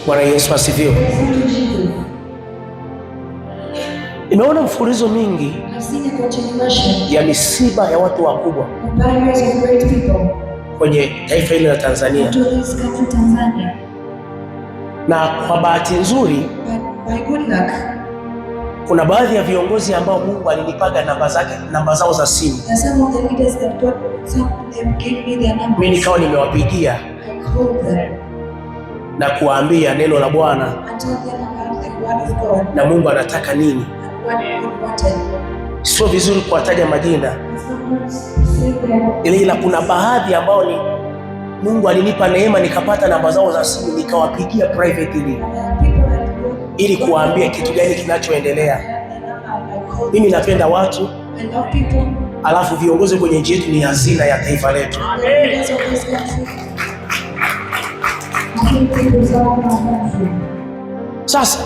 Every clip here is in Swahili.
Bwana Yesu asifiwe. Praise be to Jesus. Nimeona mfululizo mingi I've seen a continuation ya misiba ya watu wakubwa of burials of great people kwenye taifa hili la Tanzania, to this country, Tanzania. Na kwa bahati nzuri But by good luck, kuna baadhi ya viongozi ambao Mungu alinipaga namba zake, namba zao za simu, there are some of the leaders that God, some of them gave me their mimi numbers. Nikawa nimewapigia I called them na kuwaambia neno la Bwana and told them about the word of God na Mungu anataka nini. And what God wanted. Sio vizuri kuwataja majina, It's not good to say their ila kuna baadhi ambao ni Mungu alinipa neema nikapata namba zao za simu nikawapigia privately And there are people that God ili kuwaambia kitu gani kinachoendelea. Mimi napenda watu, I love people. Alafu viongozi kwenye nchi yetu ni hazina ya taifa letu. The leaders of this country. I think people serve our country. Sasa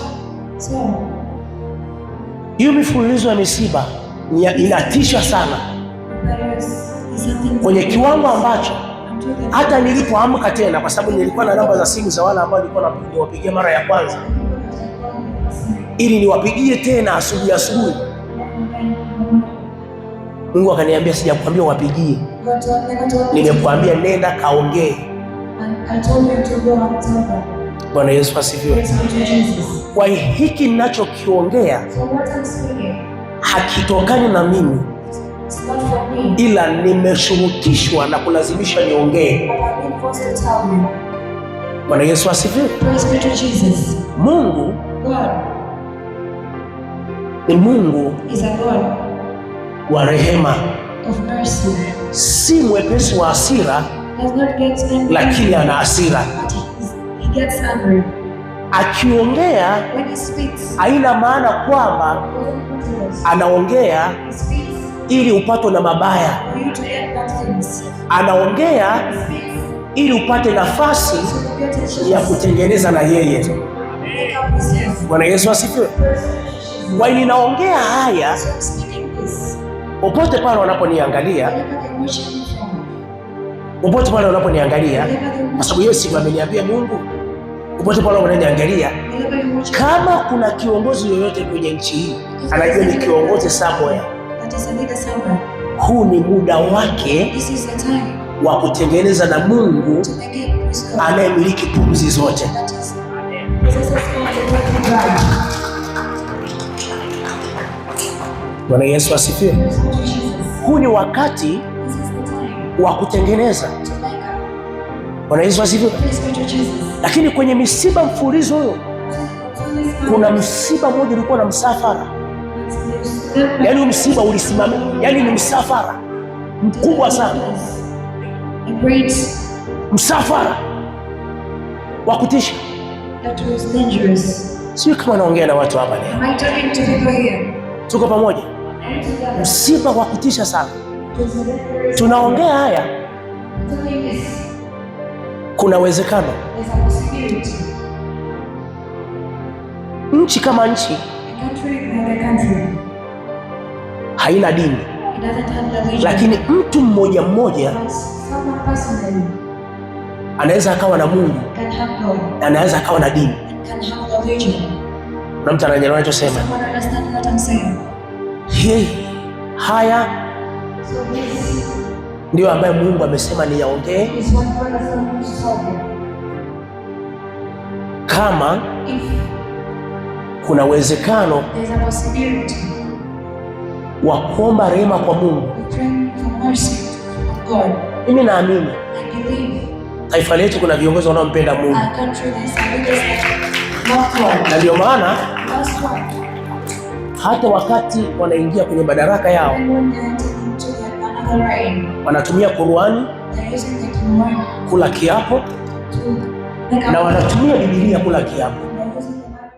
So, hiyo mifululizo ya misiba inatisha sana there is something kwenye kiwango ambacho until the hata nilipoamka tena, kwa sababu nilikuwa na namba za simu za wale ambao nilikuwa niwapigia mara ya kwanza, ili niwapigie tena asubuhi asubuhi. Mungu akaniambia, sijakwambia wapigie, God told, never told me to- nimekuambia nenda kaongee. And I told you to go and tell them. Bwana Yesu asifiwe. Praise be to Jesus. Kwa hiki ninachokiongea So what I'm speaking, hakitokani na mimi, it's not from me, ila nimeshurutishwa na kulazimishwa niongee. But I've been forced to tell you. Bwana Yesu asifiwe. Praise be to Jesus. Mungu God ni Mungu is a God wa rehema, of mercy. Si mwepesi wa hasira, Does not get angry, lakini ana hasira. But he gets angry. Akiongea When he speaks, haina maana kwamba doesn't come to us. Anaongea He speaks ili upatwe na mabaya, for you to get bad things. Anaongea He speaks ili upate nafasi so you get a chance ya kutengeneza na yeye. To make up with him. Bwana Yesu asifiwe. Praise be to Jesus. Kwa hiyo ninaongea haya So I'm speaking this. popote pale wanaponiangalia, Wherever they're watching me from, popote pale wanaponiangalia, wherever they're kwa sababu Yesu ameniambia Mungu, popote pale wananiangalia, wherever you're watching kama kuna kiongozi yoyote kwenye nchi hii anajua ni kiongozi somewhere, that is a leader somewhere. Huu ni muda wake This is the time wa kutengeneza na Mungu to make it with God. Anayemiliki pumzi zote. That is possesses all the work of God. Bwana Yesu asifiwe. Praise be to Jesus. Huu ni wakati This is the time wa kutengeneza. To make up. Bwana Yesu asifiwe. Praise be to Jesus. Lakini kwenye misiba mfululizo huyo, kuna msiba mmoja ulikuwa na msafara, yaani huu msiba ulisimama, yaani ni msafara mkubwa sana, A great msafara wa kutisha. That was dangerous. Sijui kama naongea na watu hapa leo, Am I talking to people here? Tuko pamoja? Are we together? Msiba wa kutisha sana. It was a dangerous. Tunaongea haya, Telling this, kuna uwezekano there's a possibility. Nchi kama nchi A country like a country, haina dini, it doesn't have religion. Lakini mtu mmoja mmoja But someone personally anaweza akawa na Mungu can have God na anaweza akawa na dini. And can have religion. Na mtu ananielewa ninachosema? Someone understand what I'm saying? Hii haya So this ndiyo ambayo Mungu amesema niyaongee, is what God has told me to tell you. Kama If kuna uwezekano there's a possibility wa kuomba rehema kwa Mungu. of praying for mercy from God, Mimi naamini I believe taifa letu kuna viongozi wanaompenda Mungu, our country there's some leaders that love God. Na ndio maana That's why hata wakati wanaingia kwenye madaraka yao even when they enter into another reign, wanatumia Qur'ani they're using the Quran kula kiapo to make na up wanatumia Biblia kula kiapo.